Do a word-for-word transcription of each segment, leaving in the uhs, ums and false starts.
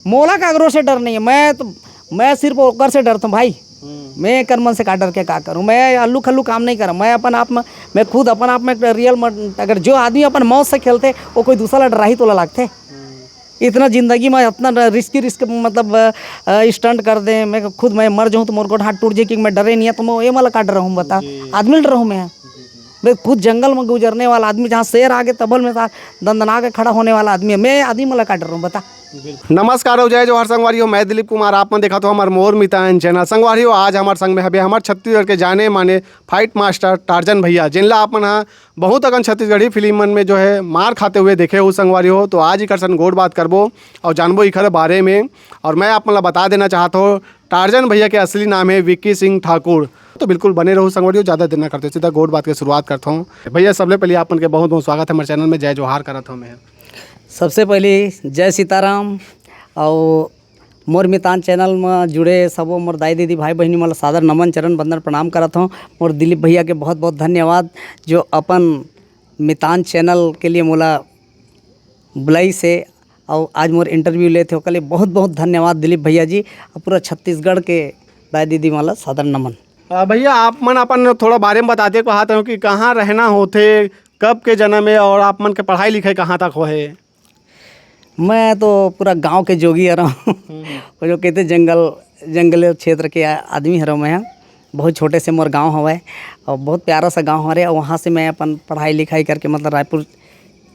मोला काकरो से डर नहीं है। मैं तो, मैं सिर्फ ओकर से डरता हूँ भाई। मैं एकर मन से का डर के का करूँ? मैं अल्लू खल्लू काम नहीं करा। मैं अपन आप में, मैं खुद अपन आप में एक रियल मर-, अगर जो आदमी अपन मौत से खेलते, वो कोई दूसरा ला डराही तोला लागथे? इतना जिंदगी में इतना रिस्की रिस्क, मतलब, स्टंट कर दे, मैं खुद मैं मर जाऊँ तो मोर गोड़ हाथ टूट जाए, क्योंकि मैं डरे नहीं है। तो मैं ये मला का डर रहूँ, बता? आदमी ल डर रहूँ मैं? मैं खुद जंगल में गुजरने वाला आदमी, जहाँ शेर आगे तबल में साथ दंदना के खड़ा होने वाला आदमी है। मैं आदमी मला का डर रहूँ, बता? नमस्कार हो, जय जोहार संगवारी हो, मैं दिलीप कुमार, आप मन देखत हो हमर मोर मितान चैनल। संगवारी हो, आज हमर संग में हबे हमर छत्तीसगढ़ के जाने माने फाइट मास्टर टार्जन भैया, जिनला आप मन ह बहुत अकन छत्तीसगढ़ी फिल्म मन में जो है मार खाते हुए देखे हो संगवारी हो। तो आज इकर सन गोठ बात करबो और जानबो इकर बारे में। और मैं आप मन ला बता देना चाहत हो, टार्जन भैया के असली नाम है विक्की सिंह ठाकुर। तो बिल्कुल बने रहो संगवारी हो, ज़्यादा देर ना करते सीधा गोठ बात के शुरुआत करता हूँ। भैया, सबले पहले आप मन के बहुत बहुत स्वागत है हमारे चैनल में, जय जोहार करत हूँ मैं। सबसे पहले जय सीताराम। और मोर मितान चैनल में जुड़े सबो मोर दाई दीदी भाई बहिनी मन ला सादर नमन चरण बंदन प्रणाम करत हूँ। मोर दिलीप भैया के बहुत बहुत धन्यवाद, जो अपन मितान चैनल के लिए मोला बुलाइस हे और आज मोर इंटरव्यू लेथे, ओकर लिए बहुत बहुत धन्यवाद दिलीप भैया जी। और पूरा छत्तीसगढ़ के दाई दीदी मन ला सादर नमन। आ, भैया, आप मन अपन थोड़ा बारे में बताते कहत हो कि कहाँ रहना होथे, कब के जन्म है और आप मन के पढ़ाई लिखाई कहाँ तक होहे? मैं तो पूरा गांव के जोगी हरव। वो जो कहते जंगल, जंगल क्षेत्र के आ-, आदमी हरव मैं। बहुत छोटे से मोर गांव हवय और बहुत प्यारा सा गांव हरे। और वहाँ से मैं अपन पढ़ाई लिखाई करके, मतलब, रायपुर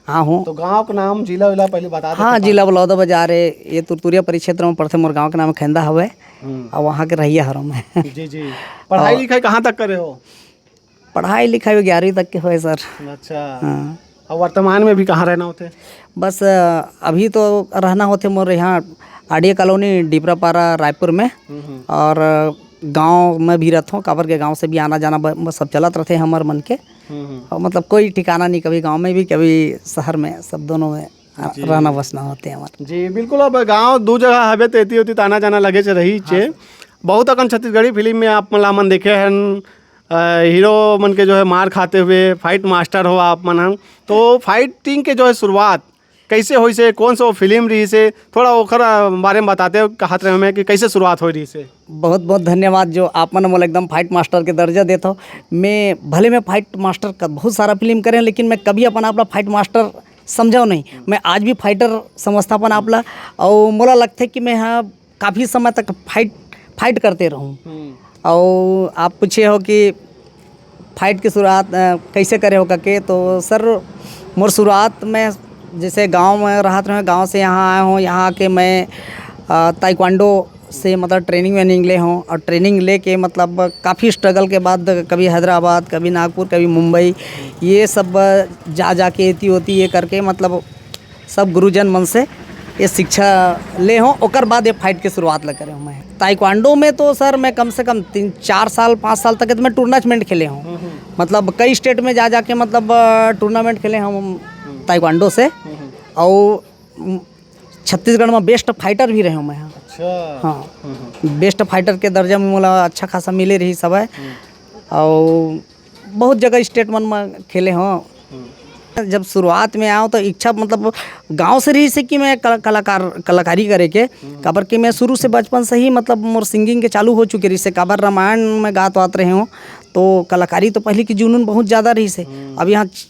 हाँ हूँ। तो गांव के नाम, जिला विला पहले बता देते हाँ, पास। जिला बलौदा बाजार है, ये तुरतुरिया परिक्षेत्र में पड़थे। मोर गांव के नाम खेंदा हवय। हम्म। और वहाँ के रहिया हरव मैं। जी, जी। पढ़ाई और लिखाई कहाँ तक करे हो? पढ़ाई लिखाई ग्यारहवीं तक के होए सर। अच्छा। हाँ। और वर्तमान में भी कहाँ रहना होथे? बस, अ, अभी तो रहना होथे मोर यहाँ आरडीए कॉलोनी, डिपरापारा, रायपुर में। हम्म, हम्म। और, अ, गाँव में भी रहथों, काबर के गाँव से भी आना जाना ब-, ब-, सब चलत रहथे हमर मन के। हम्म, हम्म। और मतलब कोई ठिकाना नहीं, कभी गाँव में भी, कभी शहर में, सब दोनों में, अ, जी। रहना बसना होथे हमर। जी, बिल्कुल। अब गाँव दू जगह हवे, तो एती ओती तो आना जाना लगे च रही हाँ चे। सर। बहुत अकन छत्तीसगढ़ी फिल्म में आप मन ला मन देखे हन, अ, हीरो मन के जो है मार खाते हुए फाइट मास्टर हो आप मन ह। तो फाइटिंग के जो है शुरुआत कैसे होइस हे, कौन सा वो फिल्म रहिस हे, थोड़ा ओखर, अ, बारे में बताते हो, कहत रहे हमें कि कैसे शुरुआत होए रहिस हे? बहुत बहुत धन्यवाद जो आप मन मोला एकदम फाइट मास्टर के दर्जा देत हो। मैं, भले मैं फाइट मास्टर का बहुत सारा फिल्म करे हूँ, लेकिन मैं कभी अपन आप ला फाइट मास्टर समझव नहीं। मैं आज भी फाइटर समझता अपन आप ला, और मोला लगथे कि मैं, हाँ, काफ़ी समय तक फाइट, फाइट करते रहूँ। हम्म। और आप पूछे हो कि फाइट की शुरुआत, अ, कैसे करे हो करके, तो सर, मोर शुरुआत में जैसे गांव में रहत रहे, गांव से यहाँ आए हूँ, यहाँ आके मैं, अ, ताइक्वांडो से मतलब ट्रेनिंग वेनिंग ले हूँ, और ट्रेनिंग लेके मतलब काफ़ी स्ट्रगल के बाद कभी हैदराबाद, कभी नागपुर, कभी मुंबई, ये सब जा जाके एती ओती ये करके मतलब सब गुरुजन मन से ये शिक्षा ले हों, ओकर बाद ये फाइट के शुरुआत ल करे हों मैं। ताइक्वांडो में तो सर मैं कम से कम तीन, चार साल, पाँच साल तक तो मैं टूर्नामेंट खेले हों। हम्म, हम्म। मतलब कई स्टेट में जा जाके मतलब, अ, टूर्नामेंट खेले हों हम हम्म। ताइक्वांडो से। हम्म, हम्म। और, उम, छत्तीसगढ़ में बेस्ट फाइटर भी रहे हों मैं। अच्छा। हाँ। हम्म, हम्म। बेस्ट फाइटर के दर्जा में मोला अच्छा खासा मिले रहिस हवय। हम्म। और बहुत जगह स्टेट मन में खेले हों। हम्म। जब शुरुआत में आयो तो इच्छा मतलब गांव से रहिस हे कि मैं कला-, कलाकार, कलाकारी करे के। हम्म। काबर कि मैं शुरू से बचपन से ही मतलब मोर सिंगिंग के चालू हो चुके रहिस हे, काबर रामायण में गात वात रहे हों, तो कलाकारी तो पहले की जुनून बहुत ज़्यादा रहिस हे। हम्म। अब यहाँ च-,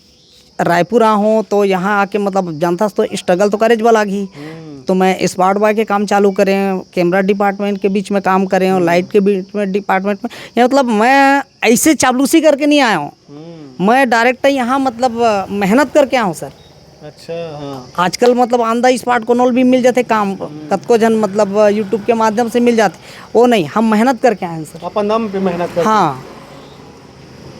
रायपुर आ हों तो यहाँ आके मतलब जानथस तो स्ट्रगल तो करेच बर लागही। हम्म। तो मैं स्पॉट बॉय के काम चालू करे, कैमरा डिपार्टमेंट के बीच में काम करे, हम्म। लाइट के बीच में डिपार्टमेंट में, ये मतलब मैं ऐसे चापलूसी करके नहीं आया हूँ। हम्म। मैं डायरेक्ट यहाँ मतलब, अ, मेहनत करके आया हूँ सर। अच्छा, हाँ। आजकल मतलब on the spot कोनो ल भी मिल जाथे काम, हम्म। कतको झन मतलब, अ, YouTube के माध्यम से मिल जाथे, वो नहीं, हम मेहनत करके आए हैं सर। अपन दम पे मेहनत करके। हाँ।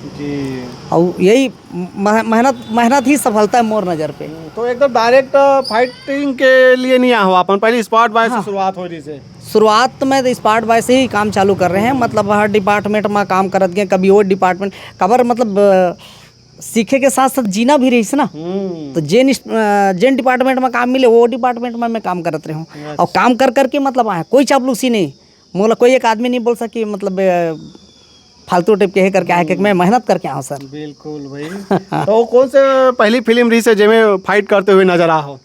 जी। और यही मह-, मेहनत, मेहनत ही सफलता है मोर नज़र पे। हम्म, तो एकदम डायरेक्ट फाइटिंग के लिए नहीं आया हो अपन, पहले स्पॉट बॉय से हाँ। शुरुआत हो रहिस हे। शुरुआत में तो स्पॉट बॉय से ही काम चालू कर रहे हैं, मतलब हर डिपार्टमेंट में काम करत गए, कभी वो डिपार्टमेंट, काबर मतलब, अ, सीखे के साथ साथ जीना भी रहिस ना। हम्म। तो जेन इस-, अ, जेन डिपार्टमेंट में काम मिले, वो डिपार्टमेंट में मैं काम करत रहे हूँ। अच्छा। और काम कर करके मतलब आए, कोई चापलूसी नहीं, मोला कोई एक आदमी नहीं बोल सके मतलब, अ, फालतू टाइप के हे करके आए, क्योंकि मैं मेहनत करके आया हूँ सर। बिल्कुल भाई। तो कौन से पहली फिल्म रहिस हे जेमे फाइट करते हुए नजर आ हो?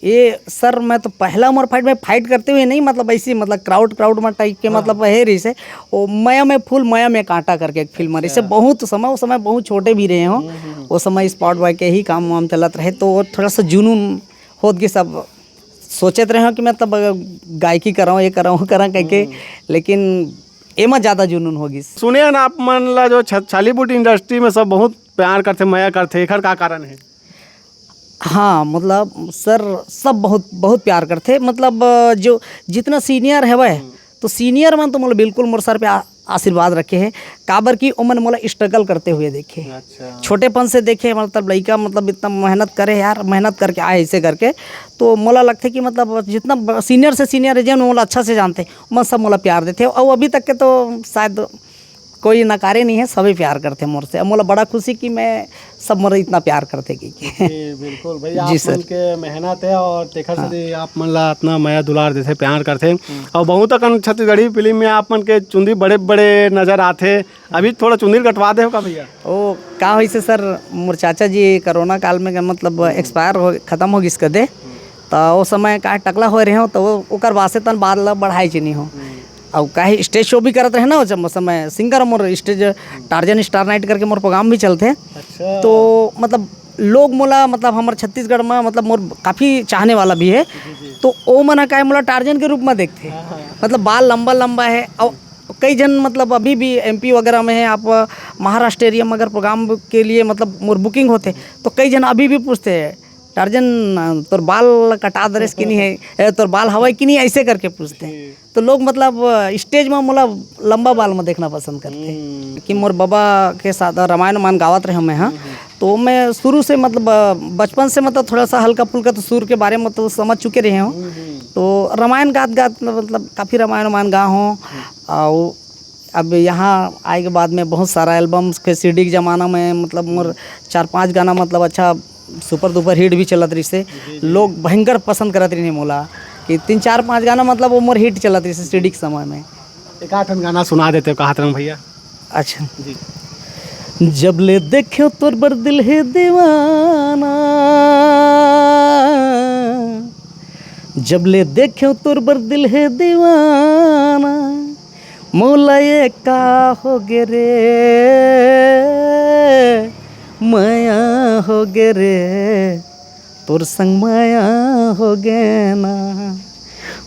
ये सर, मैं तो पहला उम्र फाइट में फाइट करते हुए नहीं, मतलब ऐसी, मतलब क्राउड, क्राउड में टाइप के, हाँ। मतलब हे रहिसे, वो मया में फूल, मया में कांटा करके एक फिल्म रहिसे, अच्छा। बहुत समय, उस समय बहुत छोटे भी रहे हों, हम्म, हम्म, हम्म। उस समय स्पॉट बॉय के ही काम वाम चलत रहे, तो वो थोड़ा सा जुनून होत के सब सोचत रहे हों कि मतलब गायकी कराऊँ, ये कराऊँ, वो कराऊँ कह के, हम्म। लेकिन एमा ज़्यादा जुनून हो गिस। सुने हन आप मन ला जो छ-, छालीवुड इंडस्ट्री में सब बहुत प्यार करथे, मया करथे, एखर का कारण है? हाँ, मतलब सर, सब बहुत, बहुत प्यार करथे। मतलब, अ, जो जितना सीनियर हवय, हम्म। तो सीनियर मन तो मोला बिल्कुल मोर सर पे आ-, आशीर्वाद रखे हे, काबर कि ओमन मोला स्ट्रगल करते हुए देखे। अच्छा। छोटेपन से देखे, मतलब लइका, मतलब इतना मेहनत करे यार, मेहनत करके आए ऐसे करके। तो मोला लगथे कि मतलब जितना ब-, सीनियर से सीनियर हे, जेन मोला अच्छा से जानथे, ओमन सब मोला प्यार देथे। अउ अभी तक के तो शायद कोई नकारे नहीं है, सभी प्यार करथे मोर से। अब मोला बड़ा खुशी कि मैं, सब मोर इतना प्यार करथे कि। जी, बिल्कुल भैया, जी आप सर। मन के मेहनत है और तेखर हाँ। सेती आप मन ला इतना मया दुलार देथे, प्यार करथे। हम्म। और बहुत अकन छत्तीसगढ़ी फिल्म में आप मन के चुंदी बड़े-बड़े नजर आथे। अभी थोड़ा चुंदी कटवा दे हो का भैया? ओ, का होइसे सर, मोर चाचा जी कोरोना काल में, मतलब, हम्म। एक्सपायर हो, खत्म हो गिस कदे। हम्म। त ओ समय का टकला होए रहे हो, त ओ, ओकर वास्ते तन बाल ला बढ़ाए च नहीं हो। हम्म। अउ काहे स्टेज शो भी करत रहे ना, जब समय सिंगर मोर स्टेज, टार्जन स्टार नाइट करके मोर प्रोग्राम भी चलथे। अच्छा। तो मतलब लोग मोला, मतलब हमर छत्तीसगढ़ में, मतलब मोर काफ़ी चाहने वाला भी है। जी, जी। तो ओ मन ह काहे मोला टार्जन के रूप में देखथे। हाँ, हाँ। मतलब बाल लंबा लंबा है। अउ कई झन मतलब अभी भी एमपी वगैरह में है, आप महाराष्ट्र एरिया में अगर प्रोग्राम के लिए मतलब मोर बुकिंग होथे, तो कई झन अभी भी पूछथे, "टार्जन, तोर बाल कटा दरेस कि नहीं है, ए, तोर बाल हवय कि नहीं?" ऐसे करके पूछथे। जी। तो लोग मतलब स्टेज में मोला लंबा बाल में देखना पसंद करथे। हम्म। कि मोर बाबा के साथ रामायण मान गावत रहे मैं, हाँ। हम्म, हम्म। तो मैं शुरू से मतलब बचपन से मतलब थोड़ा सा हल्का फुल्का तो सुर के बारे में तो समझ चुके रहे हूँ। हम्म, हम्म। तो रामायण गात गात मतलब काफ़ी रामायण मान गा हूँ। हम्म। और अब यहाँ आए के बाद में बहुत सारा एल्बम्स के सीडी के ज़माना में मतलब मोर चार पांच गाना मतलब अच्छा सुपर डुपर हिट भी चलत रहिसे। जी, जी। लोग भयंकर पसंद करत रहिन मोला कि तीन चार पांच गाना मतलब वो मोर हिट चलत रहिसे सीडी के समय में। एक आध ठन गाना सुना देते हो, कहा तरंग भैया। अच्छा। जी। जब ले देख्यो तोर बर दिल हे दीवाना, जब ले देख्यो तोर बर दिल हे दीवाना, मोला ये का हो गे रे, मया हो गे रे, तोर संग मया हो गे ना,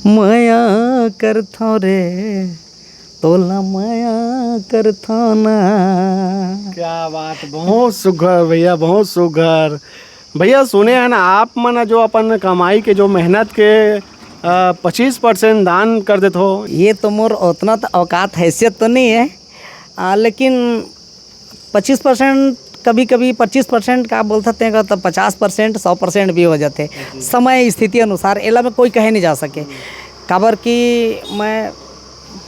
मया करथों रे, तोला मया करथों ना। क्या बात, बहुत सुघर भैया, बहुत सुघर। भैया, सुने हैं ना, आप मन जो अपन कमाई के, जो मेहनत के, अ, पच्चीस परसेंट दान कर देत हो। ये तो मोर उतना तो औकात, हैसियत तो नहीं है, आ, लेकिन पच्चीस परसेंट, कभी-कभी पच्चीस परसेंट का बोलथते हैं, तो पचास परसेंट, सौ परसेंट भी हो जाते। जी। समय स्थिति अनुसार एला में कोई कहे नहीं जा सके। काबर कि मैं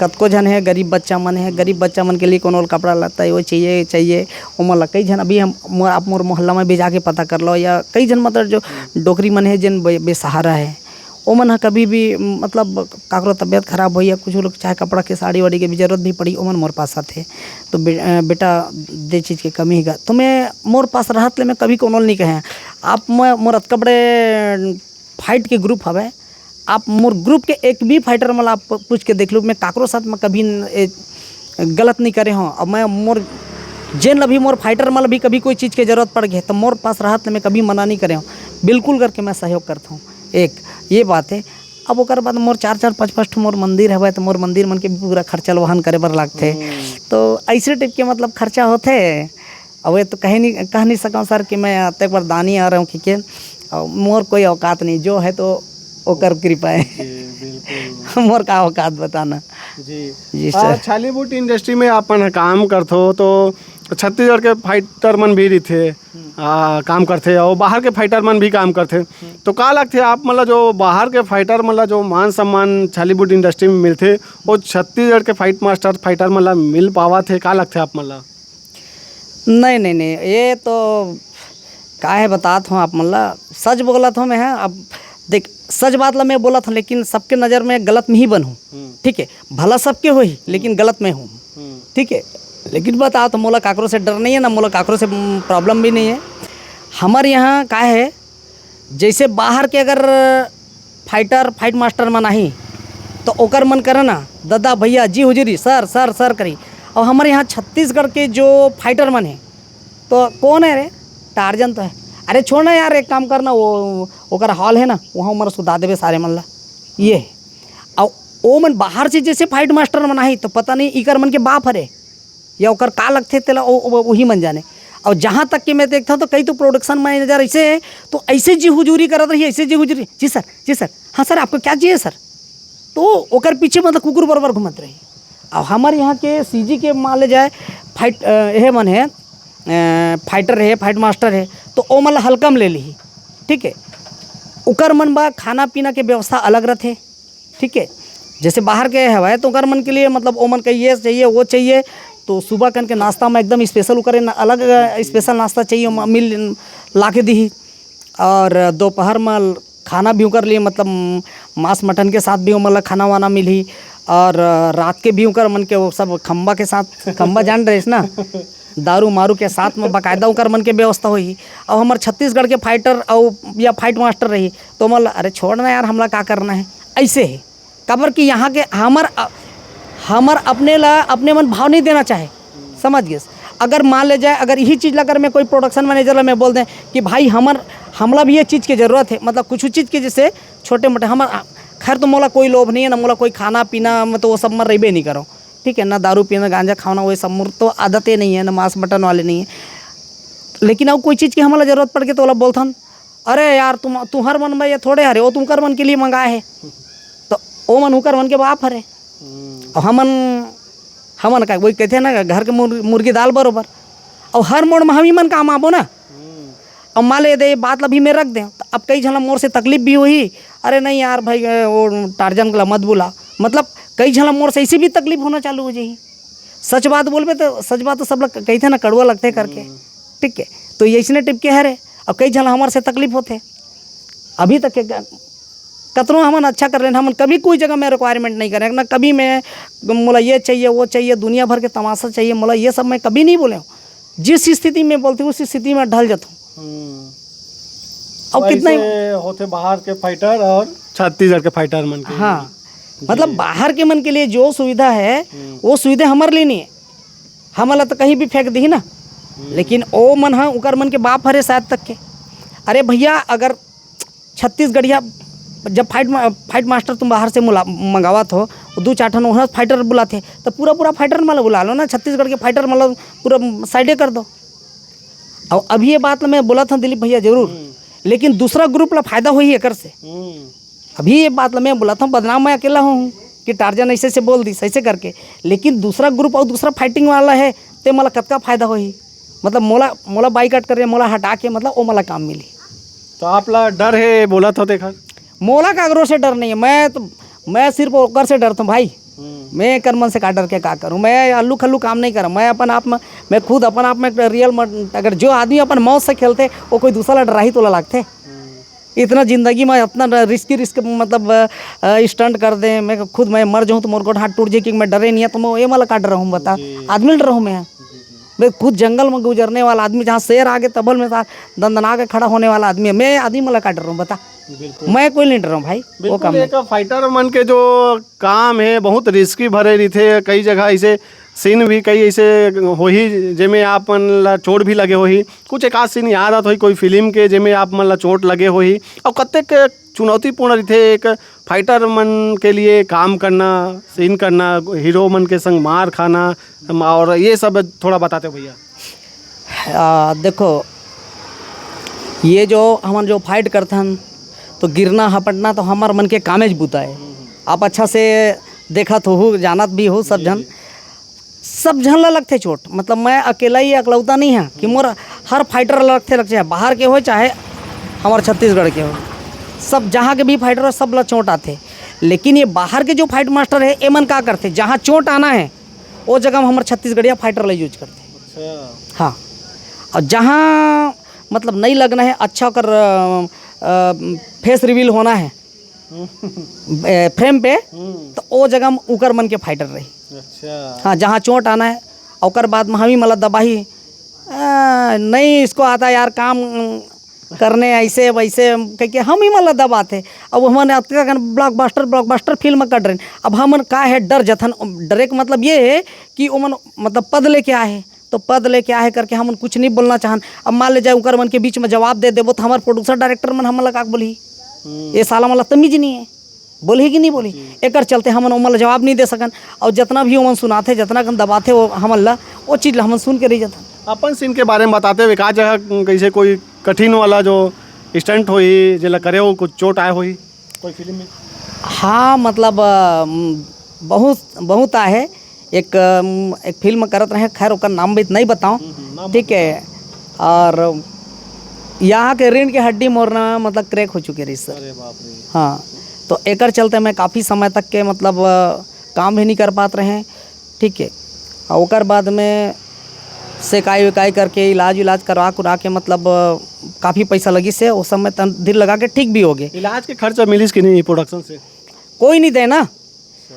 कतको झन हे, गरीब बच्चा मन हे, गरीब बच्चा मन के लिए कोनो ल कपड़ा लत्ता, वो चाहिए, चाहिए, ओमन ला कई झन अभी हम, मोर, आप मोर मोहल्ला में भी जाके पता कर लो, या कई झन मतलब जो डोकरी मन हे, जेन बे-, बेसहारा हे, ओमन ह कभी भी, मतलब, काकरो तबीयत खराब होई या कुछ लोग चाहे कपड़ा के, साड़ी वाड़ी के भी जरूरत भी पड़ी, ओमन मोर पास आथे। तो बे-, अ, बेटा, दे चीज के कमी हे गा, तो मैं मोर पास रहत ले मैं कभी कोनो ल नहीं कहे। आप मैं, मोर अतका बड़े फाइट के ग्रुप हवे, आप मोर ग्रुप के एक भी फाइटर मन ला आप पूछ के देख लो, मैं काकरो साथ में कभी न-, ए, गलत नहीं करे हों। अब मैं मोर, जेन ला भी मोर फाइटर मन ला भी कभी कोई चीज के जरूरत पड़ गए, तो मोर पास रहत ले मैं कभी मना नहीं करे हों, बिल्कुल करके मैं सहयोग करता हूँ। एक ये बात है। अब ओकर बाद मोर चार चार पाँच पाँच ठो मोर मंदिर हवय, तो मोर मंदिर मन के भी पूरा खर्चा ल वहन करे बर लागथे। हम्म। तो ऐसे टाइप के मतलब खर्चा होथे। अब ये तो कहे नहीं, कह नहीं सकूँ सर कि मैं अतेक बार दानी आ रहा हूँ कि के, और मोर कोई औकात नहीं, जो है तो ओकर कृपा है। जी, बिल्कुल। मोर का औकात बताना। जी। जी आ, सर। छालीवुड इंडस्ट्री में आप मन काम करथो तो छत्तीसगढ़ के फाइटर मन भी रहिथे, आ, काम करथे, और बाहर के फाइटर मन भी काम करथे। तो का लगथे आप मन ला, जो बाहर के फाइटर मन ला जो मान सम्मान छालीवुड इंडस्ट्री में मिलथे, वो छत्तीसगढ़ के फाइट मास्टर फाइटर मन ला मिल पावत हे? का लगथे आप मन ला? नहीं, नहीं, नहीं, ये तो काहे बतात हूँ आप मन ला, सच बोलत हूँ मैं, हाँ। अब देख, सच बात ला मैं बोलत हूँ, लेकिन सबके नज़र में गलत में ही बनहूँ, हम्म। ठीक है, भला सबके होही, लेकिन गलत में हूँ, हम्म। ठीक है। लेकिन बतात हूँ, मोला काकरो से डर नहीं है, ना मोला काकरो से, उम, प्रॉब्लम भी नहीं है। हमर यहाँ का है, जैसे बाहर के अगर फाइटर, फाइट मास्टर मन आही, तो ओकर मन करे ना, "ददा, भैया, जी हुजूरी, सर, सर, सर" करी। और हमारे यहाँ छत्तीसगढ़ के जो फाइटर मन है, तो कौन है रे? टार्जन तो है। अरे छोड़ ना यार, एक काम करना, वो ओकर हॉल है ना, वहाँ उमर सुधा देवे सारे मन ला। ये है। और ओ मन बाहर से जैसे फाइट मास्टर मन आही, तो पता नहीं इकर मन के बाप हरे या ओकर का लगथे, तेला ओ, ओ, वही मन जाने। और जहाँ तक कि मैं देखता हूँ, तो कई तो प्रोडक्शन मैनेजर ऐसे है, तो ऐसे जी हुजूरी करत रही, ऐसे जी हुजूरी, "जी सर, जी सर, हाँ सर, आपको क्या चाहिए सर?" तो ओकर पीछे मतलब कुकुर बरोबर घूमत रही। अब हमारे यहाँ के सीजी के मान ले जाए, फाइट, अ, ये मन है, अ, फाइटर है, फाइट मास्टर है, तो ओ मन ला हल्का में ले ली, ठीक है। ओकर मन बा खाना पीना के व्यवस्था अलग रहते, ठीक है। जैसे बाहर के हवाए, तो ओकर मन के लिए मतलब ओ मन का ये चाहिए, वो चाहिए, तो सुबह कन के नाश्ता में एकदम स्पेशल ओकर न-, अलग, अ, स्पेशल नाश्ता चाहिए, म-, मिल ला के दी। और दोपहर में खाना भी ओकर लिए मतलब मांस मटन के साथ भी ओमन ला खाना वाना मिली। और रात के भी ओकर मन के वो सब खम्बा के साथ, खम्बा जान रहे ना, दारू मारू के साथ में बाकायदा ओकर मन के व्यवस्था होही। अब हमर छत्तीसगढ़ के फाइटर अउ या फाइट मास्टर रही, तो ओमन ला, "अरे छोड़ ना यार, हमला का करना है?" ऐसे है। काबर कि यहाँ के हमर अ-, हमर अपने ला अपने मन भाव नहीं देना चाहे, समझ गेस। अगर मान ले जाए, अगर यही चीज़ ला अगर मैं कोई प्रोडक्शन मैनेजर ला मैं बोल दें कि भाई हमर, हमला भी ये चीज़ के ज़रूरत है, मतलब कुछ चीज़ के जैसे छोटे मोटे हमर, खैर तो मोला कोई लोभ नहीं है ना, मोला कोई खाना पीना में तो वो सब में रहबे नहीं करो, ठीक है ना, दारू पीना, गांजा खाना, वो सब मोर तो आदत ही नहीं है ना, मांस मटन वाले नहीं है। लेकिन अब कोई चीज़ की हमला ज़रूरत पड़ के तो ओला बोलथन, "अरे यार, तुम, तुहर मन में ये थोड़े हरे, वो तुमकर मन के लिए मंगाए है।" तो ओ मन उकर मन के बाप हरे। और हमन, हमन का वही कहते हैं ना, घर के मुर-, मुर्गी दाल बरोबर। और हर मोड़ में हम ही मन काम आबो ना। अब मान ले, ये बात ला भी मैं रख दें, तो अब कई झन ला मोर से तकलीफ भी होही, "अरे नहीं यार भाई, वो टार्जन ला मत बुला।" मतलब कई झन ला मोर से ऐसे भी तकलीफ होना चालू हो जाही। सच बात बोलबे तो, सच बात तो सब ला कहिथे ना, कड़वा लगथे करके, ठीक है। तो ये इसने टिप के हरे, अब कई झन ला हमर से तकलीफ होथे। अभी तक के ग-, कतनो हमन अच्छा कर लेन, हमन कभी कोई जगह में रिक्वायरमेंट नहीं करें, ना कभी मैं, मोला ये चाहिए, वो चाहिए, दुनिया भर के तमाशा चाहिए, मोला ये सब मैं कभी नहीं बोले हूँ। जिस स्थिति में बोलती हूँ, उस स्थिति में ढल जाता हूँ। हम्म। और तो कितना ऐसे होते बाहर के फाइटर और छत्तीसगढ़ के फाइटर मन के। हाँ, जी। मतलब बाहर के मन के लिए जो सुविधा है, हम्म। वो सुविधा हमारे लिए नहीं है। हमला तो कहीं भी फेंक दी ना, हम्म। लेकिन ओ मन ह उकर मन के बाप हरे शायद तक के। अरे भैया, अगर छत्तीसगढ़िया जब फाइट मा-, फाइट मास्टर तुम बाहर से मुला-, मंगावत हो, दू चार ठन वहाँ फाइटर बुलाते, तो पूरा पूरा फाइटर मन ला बुला लो ना, छत्तीसगढ़ के फाइटर मन ला पूरा साइडे कर दो। और अभी ये बात मैं बोला था दिलीप भैया जरूर, हम्म। लेकिन दूसरा ग्रुप ला फायदा होही एकर से। हम्म। अभी ये बात ला मैं बोला था, बदनाम मैं अकेला हूँ कि टार्जन ऐसे से बोल दी, ऐसे करके, लेकिन दूसरा ग्रुप और दूसरा फाइटिंग वाला है, ते मला कतका फायदा होही, मतलब मोला, मोला बाइकाट करे, मोला हटा के, मतलब वो मला काम मिली। तो आप ला डर है बोला था तेखर? मोला काकरो से डर नहीं है, मैं तो, मैं सिर्फ ओकर से डरता हूँ भाई। हम्म। मैं एकर मन से का डर के का करूँ? मैं अल्लू खल्लू काम नहीं करा। मैं अपन आप में, मैं खुद अपन आप में रियल मर-, अगर जो आदमी अपन मौत से खेलते, वो कोई दूसरा ला डराही तोला लागथे? हम्म। इतना जिंदगी में इतना रिस्की रिस्क, मतलब, अ, अ, स्टंट कर दे, मैं खुद मैं मर जाऊँ तो मोर गोड़ हाथ टूट जाए, क्योंकि मैं डरे नहीं है, तो मैं ये मला का डर रहूँ बता? जी। आदमी डर रहूँ मैं? जी, जी। मैं खुद जंगल में गुजरने वाला आदमी, जहाँ शेर आगे तभल में साथ दंदना के खड़ा होने वाला आदमी है। मैं आदमी मला का डर रहूँ बता? बिल्कुल। मैं कोई नहीं डर रहूँ भाई, वो बिल्कुल, काम नहीं। एक फाइटर मन के जो काम है, बहुत रिस्की भरे रहिथे। कई जगह ऐसे सीन भी कई ऐसे होही, जेमे आप मन ला चोट भी लगे होही। कुछ एक आध सीन याद आत होही कोई फिल्म के, जेमे आप मन ला चोट लगे होही, और कतेक चुनौतीपूर्ण रहिथे एक फाइटर मन के लिए काम करना, सीन करना, हीरो मन के संग मार खाना, और ये सब थोड़ा बताते भैया। आ, देखो, ये जो हमन जो फाइट करथन, तो गिरना हपटना तो हमर मन के कामेज बुता है। आप अच्छा से देखत होहू, जानत भी हो सब जी, झन। जी। सब झन ला लगथे चोट, मतलब मैं अकेला ही अकलौता नहीं है कि मोर हर फाइटर ला लगथे, लगथे, बाहर के हो चाहे हमर छत्तीसगढ़ के हो, सब जहाँ के भी फाइटर हो, सब ला चोट आथे। लेकिन ये बाहर के जो फाइट मास्टर है, एमन का करथे, जहाँ चोट आना है, वो जगह में हमर छत्तीसगढ़िया फाइटर ला यूज करथे। अच्छा। हाँ, और जहाँ मतलब नहीं लगना है, अच्छा ओकर, अ, अ, फेस रिवील होना है, ए, फ्रेम पे, हम्म। तो ओ जगह में उकर मन के फाइटर रही। अच्छा। हाँ, जहाँ चोट आना है, ओकर बाद में हम ही मतलब दबाही, "आ, नहीं इसको आता यार काम, करने ऐसे वैसे कहिके हम ही मन ला दबाथे। अब हमन अतका कन blockbuster, blockbuster फिल्म कर रहे हैं। अब हमन का है, डर जथन। डरे के मतलब ये है कि ओमन मतलब पद लेके आए हैं, तो पद लेके आए करके हमन कुछ नहीं बोलना चाहन। अब मान ले जाए उनकर मन के बीच में जवाब दे देबो तो हमार producer director मन हमन ला का बोलही? ये साला मन ला तमीज नहीं है, बोलही कि नहीं बोलही? एकर चलते हमन ओमन ला जवाब नहीं दे सकन। और जितना भी ओमन सुनाथे, जितना कन दबाथे वो हमन ला, वो चीज ला हमन सुन के रह जाथन। अपन सीन के बारे में बताते हुए का जगह कैसे कोई कठिन वाला जो स्टंट होही, जेला करे हो कुछ चोट आए होही कोई फिल्म में? हाँ, मतलब, अम, बहुत, बहुत आहे। एक, अम, एक फिल्म करत रहे, खैर ओकर नाम भी नहीं बताऊँ, हम्म, हम्म, नाम ठीक है। और यहाँ के रीढ़ के हड्डी मोर ना, मतलब, क्रैक हो चुके रही सर। अरे बाप रे। हाँ, तो एकर चलते मैं काफ़ी समय तक के, मतलब, अ, काम भी नहीं कर पात रहे, ठीक है। और ओकर बाद में सेकाई वेकाई करके, इलाज उलाज करवा कुरा के, मतलब, अ, काफ़ी पैसा लगिस हे। उस समय तन दिल लगा के ठीक भी हो गए। इलाज के खर्चा मिलिस कि नहीं प्रोडक्शन से? कोई नहीं दे ना।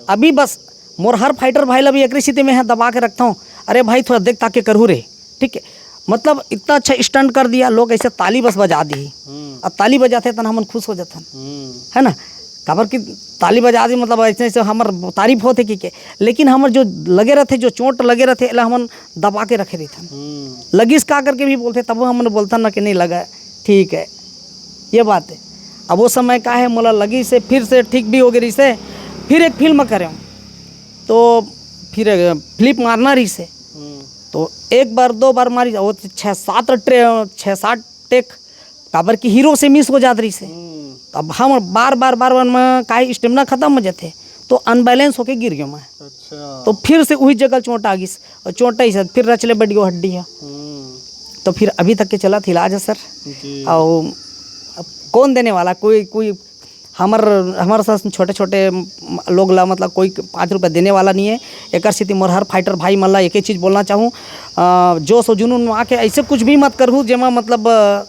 अभी बस मोर हर फाइटर भाई ला भी एकरे सेती मैं यहाँ दबा के रखता हूँ, "अरे भाई, थोड़ा देख ताके करहू रे।" ठीक है, मतलब, इतना अच्छा स्टंट कर दिया, लोग ऐसे ताली बस बजा दी। हम्म। अब ताली बजाथे तन हमन खुश हो जाथन, हम्म। है ना? काबर कि ताली बजा दी, मतलब, ऐसे ऐसे हमर तारीफ होथे कि के, लेकिन हमर जो लगे रहथे, जो चोट लगे रहथे, एला हमन दबा के रखे रहिथन। हम्म। लगिस का करके भी बोलथे, तब हमन बोलथन ना कि नहीं लगा, ठीक है, ये बात है। अब वो समय का है, मोला लगिस हे, फिर से ठीक भी हो गए रहिस हे, फिर एक फिल्म करे, तो फिर फ्लिप मारना रहिस हे। हम्म। तो एक बार, दो बार मारी, वो छः सात ट्रे-, छः सात टेक, काबर कि हीरो से मिस हो जात रहिस हे। हम्म। तब हम बार, बार, बार, बार में काहे स्टेमिना खत्म हो जाथे, तो अनबैलेंस होके गिर गयो मैं। अच्छा। तो फिर से वही जगह चोट आ गिस, और चोट आई से फिर रचले बैठ गयो हड्डी है। हम्म। तो फिर अभी तक के चलत इलाज है सर। जी। और अब कौन देने वाला? कोई, कोई हमर, हमर सन छोटे-छोटे म-, लोग ला, मतलब, कोई पाँच रुपया देने वाला नहीं है। एकर सेती मोर हर फाइटर भाई मन ला एक ही चीज बोलना चाहूँ, अ, जोश और जुनून में आके ऐसे कुछ भी मत करहू, जेमा, मतलब, अ,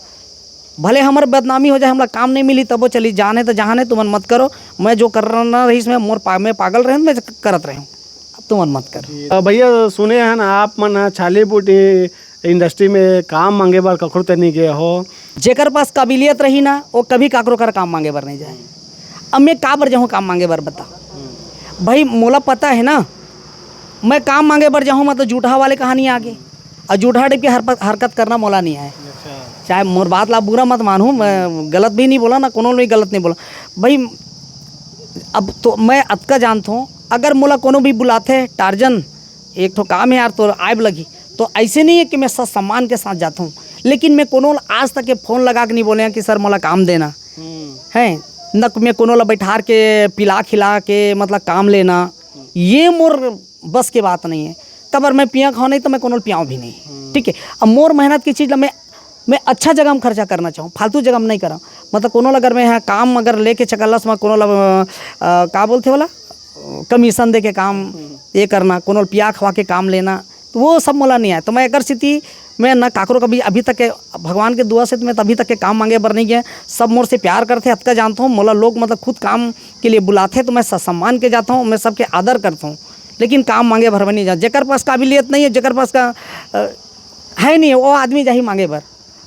भले हमर बदनामी हो जाए, हमला काम नहीं मिली, तबो चली, जाने तो जहाँ ने तुमन मत करो। मैं जो करना रहीस, मैं मोर पा-, मैं पागल रहें, मैं करत रहें, अब तुमन मत करो। अ, भैया, सुने हैं ना, आप मन ह छाली बूटी इंडस्ट्री में काम मांगे बर कखरो ते नहीं गए हो? जेकर पास काबिलियत रही ना, वो कभी काकरो कर काम मांगे बर नहीं जाए। अब मैं का बर जाहूँ काम मांगे बर, बता भाई, मोला पता है ना, मैं काम मांगे बर जाहूँ, मतलब, जूठा वाले कहानी आगे, और जूठा टाइप के हरकत, हरकत करना मोला नहीं आए। अच्छा। चाहे मोर बात ला बुरा मत मानहू, मैं गलत भी नहीं बोला ना, कोनो भी गलत नहीं बोला भाई। अब तो मैं अतका जानत हूँ, अगर मोला कोनो भी बुलाथे, "टार्जन, एक ठो काम है यार, तो आए लगही।" तो ऐसे नहीं है कि मैं ससम्मान के साथ जाता हूँ, लेकिन मैं कोनो ल आज तक के फोन लगा के नहीं बोले हैं कि "सर, मोला काम देना।" हम्म। हैं? न मैं कोनो ला बैठार के, पिला खिला के, मतलब, काम लेना, ये मोर बस के बात नहीं है। काबर मैं पिया खाओ नहीं, तो मैं कोनो ल पियाऊँ भी नहीं। हम्म। ठीक है? अब मोर मेहनत की चीज ला मैं, मैं अच्छा जगह में खर्चा करना चाहूँ, फालतू जगह में नहीं करा। मतलब, कोनो ला अगर मैं यहाँ काम अगर लेके चकलस में कोनो ला, अ, अ, का बोलथे वाला? कमीशन दे के काम, हम्म। ये करना, कोनो ल पिया खवा के काम लेना, तो वो सब मोला नहीं आए। तो मैं एकर सेती मैं ना काकरो कभी अभी तक के, भगवान के दुआ से तो मैं अभी तक के काम मांगे बर नहीं गया। सब मोर से प्यार करथे, अतका जानता हूँ। मोला लोग, मतलब, खुद काम के लिए बुलाथे तो मैं ससम्मान के जाता हूँ, मैं सबके आदर करता हूँ, लेकिन काम मांगे बर मैं नहीं जाता। जेकर पास काबिलियत नहीं है, जेकर पास का, अ, है नहीं, वो आदमी जाही मांगे बर।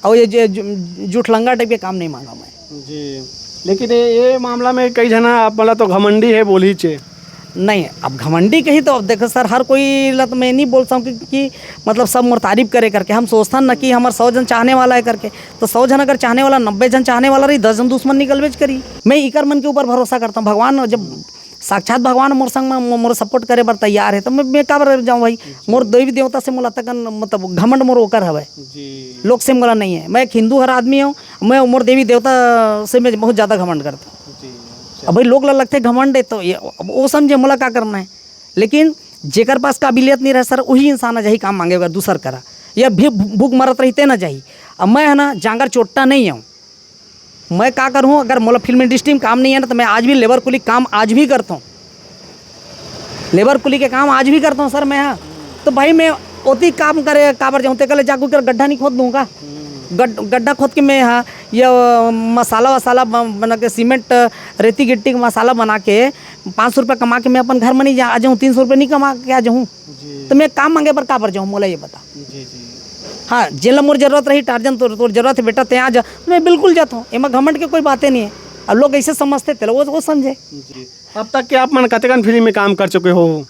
और ये जे जु-, जुठलंगा टाइप के काम नहीं मांगा मैं। जी, लेकिन ये, ये मामला में कई झना आप, मतलब, तो घमंडी है बोली चे। नहीं, अब घमंडी कही तो अब देखो सर, हर कोई ला तो मैं नहीं बोल सकूँ कि, कि मतलब, सब मोर तारीफ करे करके। हम सोचथन ना कि हमार सौ जन चाहने वाला है करके, तो सौ जन अगर चाहने वाला, नब्बे जन चाहने वाला रही, दस जन दुश्मन निकलबेच करी। मैं इकर मन के ऊपर भरोसा करता हूँ। भगवान जब साक्षात भगवान मोर संग में मो-, मोर सपोर्ट करे बर तैयार है, तो मैं, मैं काबर जाऊँ भाई? मोर देवी देवता से मोला तकन, मतलब, घमंड मोर ओकर हवय। जी। लोग से मोला नहीं है। मैं एक हिंदू हर आदमी हूँ, मैं मोर देवी देवता से मैं बहुत ज़्यादा घमंड करता हूँ। जी, अच्छा। अब भाई, लोग ला लगथे घमंड है, तो ये, अब वो समझे मोला का करना है। लेकिन जेकर पास काबिलियत नहीं रहे सर, वही इंसान जाही काम मांगे बर दूसर करा, या भी भू-, भूख मरत रही ते ना जाही। अब मैं है ना, जांगर चोट्टा नहीं हूँ। मैं का करूँ, अगर मोला फिल्म इंडस्ट्री में काम नहीं है ना, तो मैं आज भी लेबर कुली काम आज भी करता हूँ। लेबर कुली के काम आज भी करता हूँ सर मैं, हाँ। तो भाई, मैं ओती काम करे काबर जाऊँ, तेकर ले जाके ओकर गड्ढा नहीं खोद दूँ का? गड-, गड्ढा खोद के मैं, हाँ, ये, अ, मसाला वसाला ब-, बना के, सीमेंट, अ, रेती गिट्टी के मसाला बना के पाँच सौ रुपया कमा के मैं अपन घर में नहीं जा, आ जाऊँ, तीन सौ रुपया नहीं कमा के आ जाऊँ। जी। तो मैं काम मांगे बर काबर जाऊँ, मोला ये बता। जी, जी। हाँ, जेला मोर जरूरत रही, "टार्जन, तोर, तोर जरूरत है बेटा, तैं आ जा," तो मैं बिल्कुल जाता हूँ। एमा घमंड के कोई बाते नहीं है। अब लोग ऐसे समझथे, तेला वो, वो समझे। जी। अब तक के आप मन कतेकन फिल्म में काम कर चुके हो?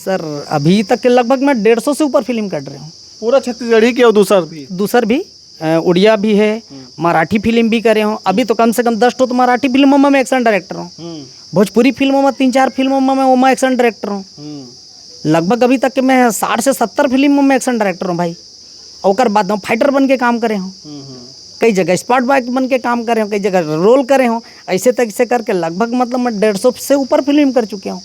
सर, अभी तक के लगभग मैं डेढ़ सौ से ऊपर फिल्म कर रहे हूँ। पूरा छत्तीसगढ़ी के और दूसर भी? दूसर भी, अ, उड़िया भी है, हम्म। मराठी फिल्म भी करे हूँ। अभी तो कम से कम दस ठो तो मराठी फिल्मों में मैं एक्शन डायरेक्टर हूँ। हम्म। भोजपुरी फिल्मों में, तीन चार फिल्मों में मैं, वो मैं एक्शन डायरेक्टर हूँ। हम्म। लगभग अभी तक के मैं साठ से सत्तर फिल्म में एक्शन डायरेक्टर हूँ भाई। ओकर बाद हम फाइटर बन के काम करे हूँ। हम्म, हम्म। कई जगह स्पॉट बॉय बन के काम करे हूँ, कई जगह रोल करे हूँ। ऐसे तक से करके लगभग, मतलब, मैं डेढ़ सौ से ऊपर फिल्म कर चुके हूँ।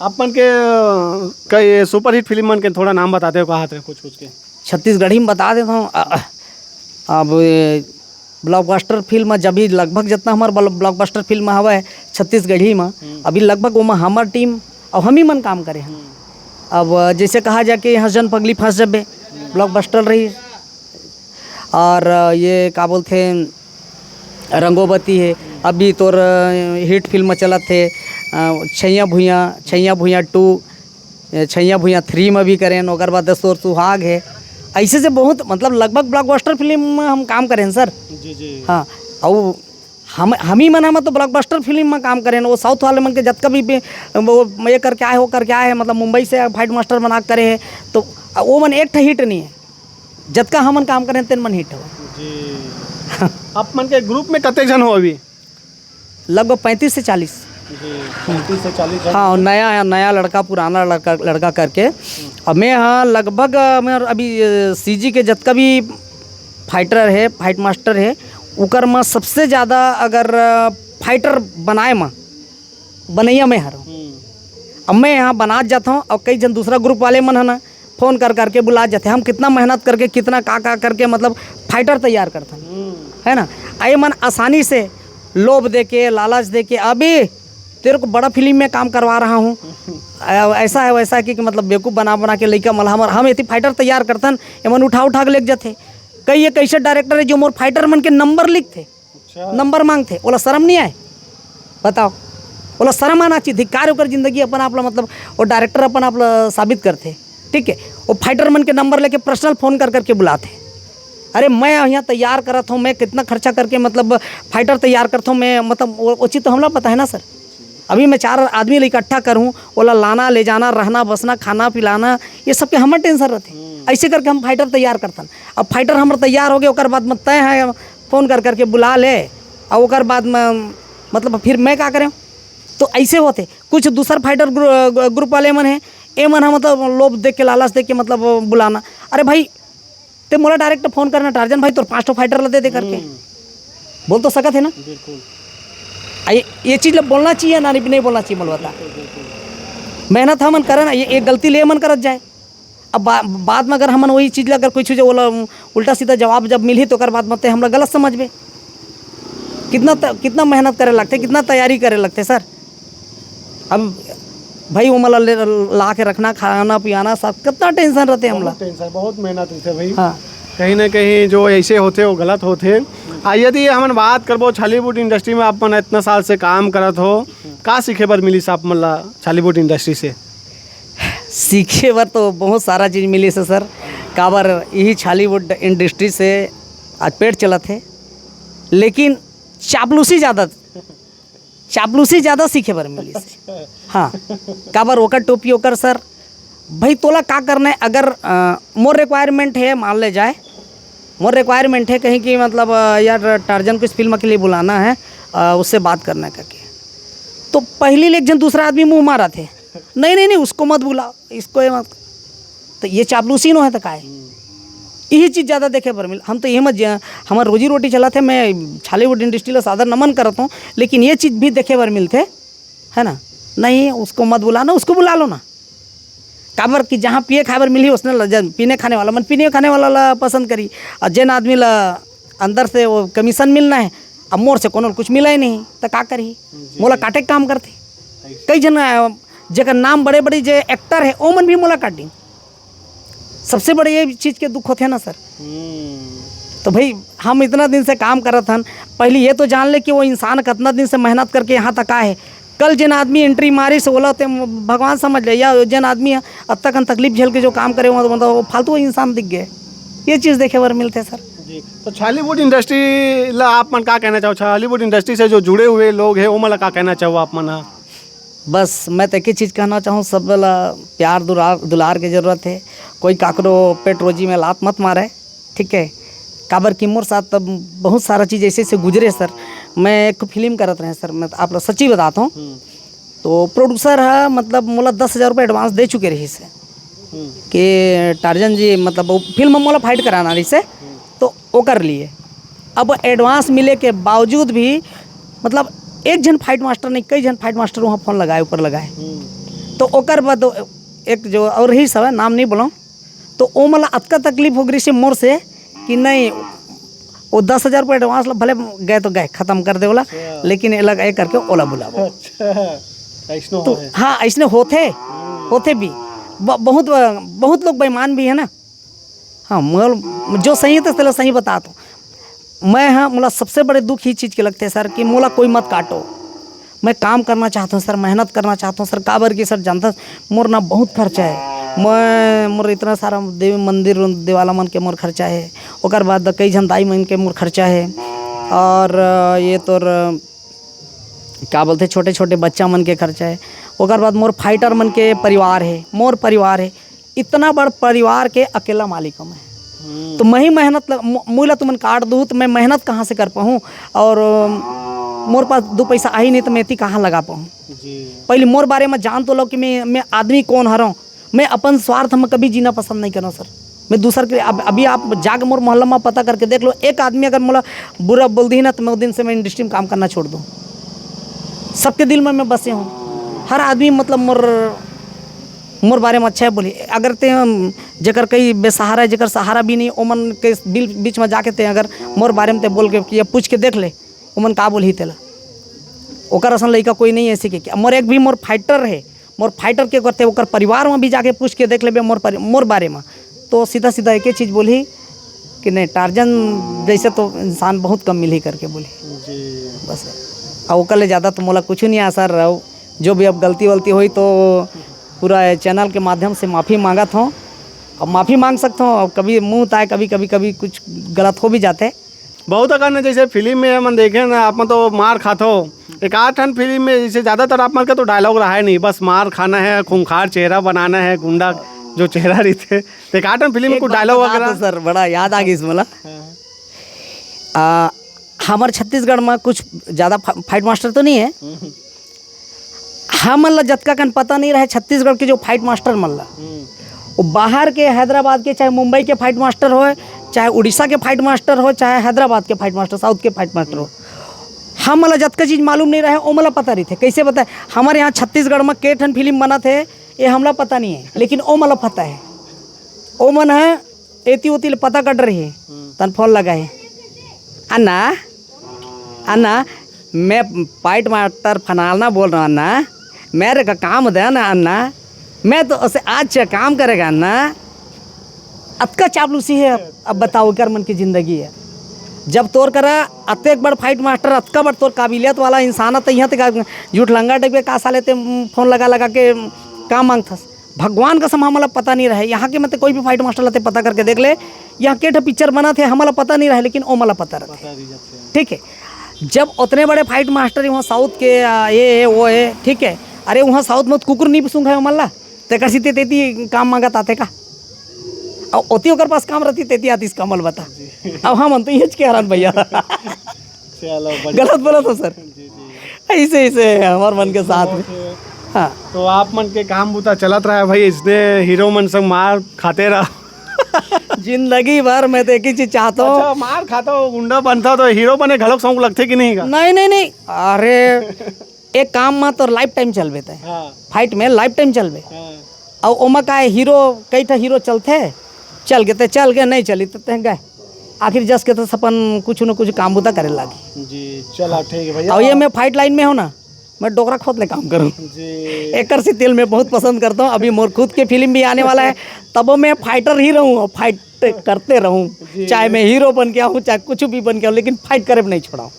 आप मन के, अ, कई सुपरहिट फिल्म मन के थोड़ा नाम बताते हो, कहा थे कुछ कुछ के? छत्तीसगढ़ी में बता देता हूँ। अ, अ, अब ये ब्लॉकबस्टर फिल्म, जब भी लगभग जितना हमार बल-, ब्लॉकबस्टर फिल्म हवय छत्तीसगढ़ी में, हम्म। अभी लगभग ओमा हमर टीम और हम ही मन काम करे हैं। हम्म। अब जैसे कहा जाए कि हंस जन पगली फंस जबे, ब्लॉकबस्टर रही, और ये का बोलते हैं, रंगोबती है, अभी तोर हिट फिल्म चलत है, अ, छैया भुइयां, छैया भुइयां टू, ए, छैया भुइयां थ्री में भी करेन, ओकर बाद दस तोर सुहाग है। ऐसे से बहुत, मतलब, लगभग ब्लॉकबस्टर फिल्म में हम काम करेन सर। जी, जी। हाँ, और हम, हम ही मन, हम तो ब्लॉकबस्टर फिल्म में काम करेन। वो साउथ वाले मन के जतका भी, भी वो ये करके आए हो, करके आए हैं, मतलब, मुंबई से फाइट मास्टर बना के करे हैं, तो वो मन एक ठे हिट नहीं है। जतका हमन काम करेन, तेन मन हिट हो। जी। आप मन के ग्रुप में कतेक झन हो अभी? लगभग पैंतीस से चालीस। जी, पैंतीस से चालीस झन। हाँ, नया, नया लड़का, पुराना लड़का, लड़का करके। अब मैं, हाँ, लगभग, अ, मैं अभी, अ, सीजी के जतका भी फाइटर है, फाइट मास्टर है, उकर में सबसे ज़्यादा अगर, अ, फाइटर बनाए में बनइया मैं हर हूँ। हम्म। अब मैं यहाँ बनात जात हूँ और कई झन दूसरा ग्रुप वाले मन है ना, फोन कर करके बुला जाते। हम कितना मेहनत करके, कितना का का करके, मतलब, फाइटर तैयार करथन, हम्म। है ना? आ ये मन आसानी से लोभ दे के, लालच दे के, "अभी तेरे को बड़ा फिल्म में काम करवा रहा हूँ।" अ, ऐसा है, वैसा है कि, कि मतलब, बेवकूफ़ बना बना के लइका मन हमर, हम एती फाइटर तैयार करथन, ये मन उठा उठा के लेके जाते। कई एक ऐसे डायरेक्टर है जो मोर फाइटर मन के नंबर लिखते। अच्छा। नंबर मांगथे, ओला शरम नहीं आए? बताओ, ओला शरम आना चाहिए। धिक्कार ओकर जिंदगी अपन आप ला, मतलब, वो डायरेक्टर अपन आप ला साबित करथे, ठीक है? वो फाइटर मन के नंबर लेके पर्सनल फोन कर करके बुलाथे। अरे, मैं यहाँ तैयार करत हूँ, मैं कितना खर्चा करके, मतलब, फाइटर तैयार करत हूँ मैं, मतलब, वो, वो चीज़ तो हमला पता है ना सर। अभी मैं चार आदमी ला इकट्ठा करूँ, ओला लाना, ले जाना, रहना, बसना, खाना, पिलाना, ये सब के हमर टेंशन रहथे। हम्म। ऐसे करके हम फाइटर तैयार करथन। अब फाइटर हमर तैयार हो गए, ओकर बाद में तय है, फोन कर करके बुला ले, और ओकर बाद में, मतलब, फिर मैं का करें? तो ऐसे होते कुछ दूसर फाइटर ग्रु-, ग्रुप वाले मन हैं, ए मन ह, मतलब, लोभ देख के, लालच देख के, मतलब, बुलाना। अरे भाई, ते मोला डायरेक्ट फोन करना, टार्जन भाई, तोर पाँच ठो फाइटर ला दे दे करके। हम्म। बोल तो सकत है ना? बिल्कुल। आ, ये, ये चीज़ ला बोलना चाहिए ना, नहीं, नहीं बोलना चाहिए, मोला बता। बिल्कुल, बिल्कुल। मेहनत हमन करे ना, ये एक गलती ले मन करत जाए। अब बा-, बाद में अगर हमन वही चीज़ ला अगर कोई चीज़ ओला उल्टा सीधा जवाब जब मिलही, तो ओकर बाद मत हमला गलत समझबे। कितना त-, कितना मेहनत करे लगथे, कितना तैयारी करे लगथे सर। अब भाई, ओमन ला ले, ला के रखना, खाना, पियाना, सब कितना टेंशन रहथे हमला। बहुत टेंशन, बहुत मेहनत रहथे भाई। हाँ। कहीं ना कहीं जो ऐसे होथे, वो गलत होथे। आ, यदि हमन बात करबो छॉलीवुड इंडस्ट्री में, आप मन इतना साल से काम करत हो, का सीखे बर मिलिस आप मन ला छॉलीवुड इंडस्ट्री से? सीखे बर तो बहुत सारा चीज़ मिलिस हे सर, काबर यही छॉलीवुड इंडस्ट्री से आज पेट चलत हे, लेकिन चापलूसी ज़्यादा, चापलूसी ज़्यादा सीखे बर मिलिस। हाँ, काबर ओकर टोपी ओकर सर, भाई तोला का करना है? अगर, अ, मोर रिक्वायरमेंट है, मान ले जाए, मोर रिक्वायरमेंट है कहीं कि मतलब, अ, यार टार्जन को इस फिल्म के लिए बुलाना है, अ, उससे बात करना है करके, तो पहली ले एक जन दूसरा आदमी मुँह मारत हे, "नहीं, नहीं, नहीं, उसको मत बुलाओ, इसको ये मत।" तो ये चापलूसी नो है तो का है? यही चीज़ ज़्यादा देखे बर मिल। हम तो ये मत ज-, हमार रोजी रोटी चलत हे, मैं छॉलीवुड इंडस्ट्री ला सादर नमन करत हूँ, लेकिन ये चीज़ भी देखे बर मिलथे, है ना? "नहीं, उसको मत बुलाना, उसको बुला लो ना।" काबर कि जहाँ पिए खाए बर मिलही, उसने ल-, जन पीने खाने वाला मन पीने खाने वाला ला पसंद करी, और जेन आदमी ला अंदर से वो कमीशन मिलना है, अब मोर से कोनो ल कुछ मिला ही नहीं, तो का करही? जी। मोला काटे के काम करथे। कई जन, अ, जेकर नाम बड़े-बड़े जे एक्टर है, ओमन भी मोला काटिन। सबसे बड़े ये चीज़ के दुख होथे ना सर। हम्म। तो भाई, हम इतना दिन से काम करत हन, पहले ये तो जान ले कि वो इंसान कितना दिन से मेहनत करके यहाँ तक आए है। कल जेन आदमी एंट्री मारिस, ओला ते भगवान समझ ले, या जेन आदमी ह अब तक हम तकलीफ झेल के जो काम करे, वो, मतलब, वो फालतू इंसान दिख गए। ये चीज़ देखे बर मिलथे सर। जी, तो छॉलीवुड इंडस्ट्री ला आप मन का कहना चाहो? छॉलीवुड इंडस्ट्री से जो जुड़े हुए लोग हैं, ओमन ला का कहना चाहो आप मन ह? बस मैं तो एक ही चीज़ कहना चाहूँ, सब ला प्यार दुलार, दुलार के ज़रूरत है। कोई काकरो पेट रोजी में लात मत मारे, ठीक है? काबर कि मोर साथ तब बहुत सारा चीज़ ऐसे ऐसे गुजरे सर। मैं एक फिल्म करत रहे सर, मैं आप लोग सच्ची बताता हूँ। हम्म। तो प्रोड्यूसर है, मतलब मोला दस हज़ार रुपये एडवांस दे चुके रही से हम्म। कि टार्जन जी, मतलब वो फिल्म मोला फाइट कराना रही से, हम्म। तो ओकर लिए अब एडवांस मिले के बावजूद भी, मतलब एक झन फाइट मास्टर नहीं, कई झन फाइट मास्टर वहाँ फ़ोन लगाए, ऊपर लगाए। हम्म। तो ओकर बाद एक जो और ही सब है, नाम नहीं बोलूँ, तो ओमन ला अतका तकलीफ हो गई से मोर से कि नहीं, वो दस हज़ार रुपये एडवांस ला भले गए तो गए, ख़त्म कर दे ओला, अच्छा। लेकिन ये लगा ये करके ओला बुलाओ। अच्छा, ऐसनो तो है। हाँ, ऐसने होथे, होथे भी। ब-, बहुत, बहुत लोग बेईमान भी है ना। हाँ, मोर जो सही है तो तेला सही बतात हूँ। मैं, हाँ, मोला सबसे बड़े दुख ही चीज़ के लगते सर कि मोला कोई मत काटो। मैं काम करना चाहता हूँ सर, मेहनत करना चाहता हूँ सर, काबर कि सर जानता मोर ना बहुत खर्चा है। मैं, मोर इतना सारा देवी मंदिर देवाला मन के मोर खर्चा है, ओकर बाद कई झन दाई मन के मोर खर्चा है, और ये तोर का बोलते छोटे छोटे बच्चा मन के खर्चा है, ओकर बाद मोर फाइटर मन के परिवार है, मोर परिवार है। इतना बड़ परिवार के अकेला मालिक हूँ मैं। हम्म। तो मैं ही मेहनत ल-, मु-, मुँह ला तुमन काट दूँ तो मैं मेहनत कहाँ से कर पाऊँ? और अम, मोर पास दो पैसा आई नहीं तो मैं एती कहाँ लगा पाऊँ? जी। पहले मोर बारे में जान तो लो कि मैं, मैं आदमी कौन हरौं। मैं अपन स्वार्थ में कभी जीना पसंद नहीं करौं सर। मैं दूसर के, अब, अभी आप जाके मोर मोहल्ला में पता करके देख लो, एक आदमी अगर मोला बुरा बोल दी ना तो मैं उस दिन से मैं इंडस्ट्री में काम करना छोड़ दूँ। सबके दिल में मैं बसे हूँ। हर आदमी मतलब मोर मोर बारे में अच्छा है बोली। अगर ते, अम, जेकर कई बेसहारा है, जेकर सहारा भी नहीं, ओमन के बिल-, बीच में जाके ते अगर मोर बारे में ते बोल के कि ये पूछ के देख ले, ओमन का बोलही तेला। ओकर असन लइका कोई नहीं है, ऐसे के क्या? मोर एक भी मोर फाइटर है, मोर फाइटर के करते ओकर परिवार में भी जाके पूछ के देख लेबे मोर परि-, मोर बारे में, तो सीधा सीधा एके चीज़ बोलही कि नहीं, टार्जन जैसे तो इंसान बहुत कम मिलही करके बोलही। जी। बस। और ओकर ले ज़्यादा तो मोला कुछ नहीं आशा रहो। जो भी अब गलती वलती होई तो पूरा चैनल के माध्यम से माफ़ी मांगत हूँ। अब माफ़ी मांग सकता हूँ, अब कभी मुंह ताए, कभी, कभी, कभी कुछ गलत हो भी जाते। बहुत अकन जैसे फिल्म में हमन देखे ना, आप मन तो मार खाथो। एक आध ठन फिल्म में जैसे ज़्यादातर आप मन के तो डायलॉग रहा है नहीं, बस मार खाना है, खूंखार चेहरा बनाना है, गुंडा जो चेहरा रहिथे। तो एक आध ठन फिल्म एक को बात डायलॉग बता वगैरह। दो सर, बड़ा याद आ गई इसमें ला। हाँ। आ, हमर छत्तीसगढ़ में कुछ ज़्यादा फा-, फाइट मास्टर तो नहीं है। हम्म। हमन ला जतका कन पता नहीं रहे छत्तीसगढ़ के जो फाइट मास्टर मन ला, हम्म। वो बाहर के, हैदराबाद के, चाहे मुंबई के फाइट मास्टर होए, चाहे उड़ीसा के फाइट मास्टर हो, चाहे हैदराबाद के फाइट मास्टर, साउथ के फाइट मास्टर हो, हमन ला जतका चीज़ मालूम नहीं रहे, ओमन ला पता रहिथे। कैसे बताए, हमारे यहाँ छत्तीसगढ़ में के ठन फिल्म बनत हे, ये हमला पता नहीं है, लेकिन ओमन ला पता है। ओमन ह एती ओती ले पता कट रही है, हम्म। तन फोन लगा है, "अन्ना, अन्ना, मैं पाइट मास्टर फनालना बोल रहा हूँ अन्ना, मेरे का काम दे ना अन्ना, मैं तो उसे आज से काम करेगा अन्ना।" अतका चापलूसी है। अब बताओ, एकर मन की जिंदगी है। जब तोर करा अतेक बड़ फाइट मास्टर, अतका बड़ तोर काबिलियत वाला इंसान है, तो यहाँ तक झूठ लंगा डगबे का साले ते, उम, फोन लगा लगा के, उम, का मांगथस? भगवान कसम, हमला पता नहीं रहे। यहाँ के मत कोई भी फाइट मास्टर ला ते पता करके देख ले, यहाँ के ठा पिक्चर बना थे, हमला पता नहीं रहे, लेकिन ओ मला पता रहते। पता रही जाते हैं। ठीक है, जब उतने बड़े फाइट मास्टर वहाँ साउथ के, आ, ये है, वो है, ठीक है, अरे वहाँ साउथ में तो कुकुर नहीं सूंघा है मल्ला, तेकर सीते तेती काम मांगत आते का? और ओती ओकर पास काम रहती, तेती आतीस कमल बता। जी। अब हम तो ये के हरान भैया। चलो, बढ़िया। गलत बोला था सर। जी, जी। ऐसे, ऐसे है हमारे मन के साथ में। बहुत, हाँ। तो आप मन के काम बूता चलत रहा है भाई, इसने हीरो मन संग मार खाते रहा। जिंदगी भर मैं तो एक ही चीज चाहता हूँ। अच्छा, मार खाता हो, गुंडा बनता हो, तो हीरो बने घलोक शौक लगथे कि नहीं का? नहीं, नहीं, नहीं। अरे, एक काम में तो लाइफ टाइम चलबे तय। हाँ। फाइट में लाइफ टाइम चलबे। हाँ। और ओमा का है, हीरो, कई ठा हीरो चलथे, चल गए ते चल गए, नहीं चली ते ते गए। आखिर जस के तो सपन कुछ न कुछ काम बुता करे लागी। जी, चला, ठीक है भैया। और ये मैं फाइट लाइन में हूँ ना, मैं डोकरा खोद ले काम करूँ। जी। एकर से तेल मैं बहुत पसंद करता हूँ। अभी मोर खुद के फिल्म भी आने वाला है, तब मैं फाइटर ही रहूँ और फाइट करते रहूँ। जी। चाहे मैं हीरो बन के आऊँ, चाहे कुछ भी बन के आऊँ, लेकिन फाइट करे नहीं छोड़ाऊँ।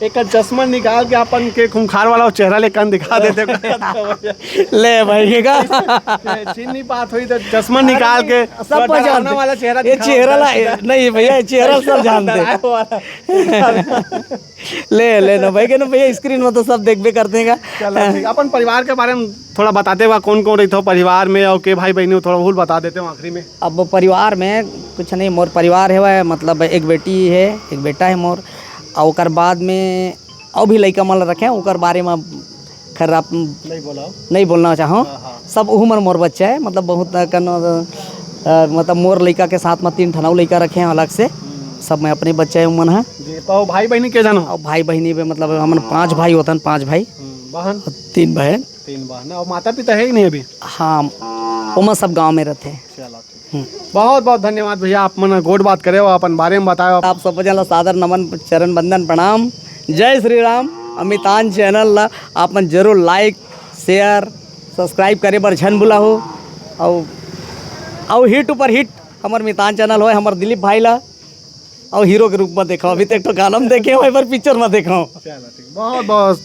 एक चश्मा निकाल के अपन के खूंखार वाला चेहरा ले कन दिखा देते। ले भाई, के का? छीन नहीं पात होई तो चश्मा निकाल के सब थोड़ा पहचानते। डरावना वाला चेहरा ये दिखा चेहरा ला, देते। नहीं भैया, ये चेहरा सब जानते। डराए वाला। ले, ले ना भाई, के ना भैया, स्क्रीन में तो सब देखबे करते हैं का। चलो ठीक, अपन परिवार के बारे में थोड़ा बताते हुआ, कौन कौन रहिथो परिवार में और के भाई बहनी हो, थोड़ा बहुत बता देते हो आखिरी में। अब परिवार में कुछ नहीं, मोर परिवार है वह, मतलब एक बेटी है, एक बेटा है मोर, और ओकर बाद में और भी लइका मन ल रखे हैं, ओकर बारे में खैर आप नहीं बोला। नहीं बोलना चाहो। हाँ, हाँ। सब उहू मन मोर बच्चा है, मतलब बहुत कन, अ, मतलब मोर लइका के साथ में तीन ठन अउ लइका रखे हैं अलग से, हम्म। सब मैं अपने बच्चा है उमन है। जी, तो भाई बहनी के जानो? और भाई बहनी में मतलब हमन पांच भाई होतन, पांच भाई हम्म, बहन? और तीन बहन। तीन बहन, और माता पिता है ही नहीं अभी? हाँ, ओमा सब गांव में रहते हैं। चलो ठीक। हम्म। बहुत बहुत धन्यवाद भैया, आप मन गोठ बात करे हो, अपन बारे में बताओ। आप सब जन ला सादर नमन, चरण वंदन, प्रणाम, जय श्री राम। अमितान चैनल ला आप मन जरूर लाइक, शेयर, सब्सक्राइब करे बर झन भूला हो। और, और हिट ऊपर हिट हमर मितान चैनल होय, हमर दिलीप भाई ला और हीरो के रूप में देखो। अभी तक तो गाना में देखे हो, एक बार पिक्चर में देखो। चलो ठीक, बहुत बहुत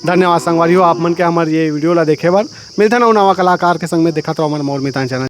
धन्यवाद संगवारी हो, आप मन के हमर ये वीडियो ला देखे बर। मिलते ना नवा कलाकार के संग में, देखत रहो हमर मोर मितान चैनल।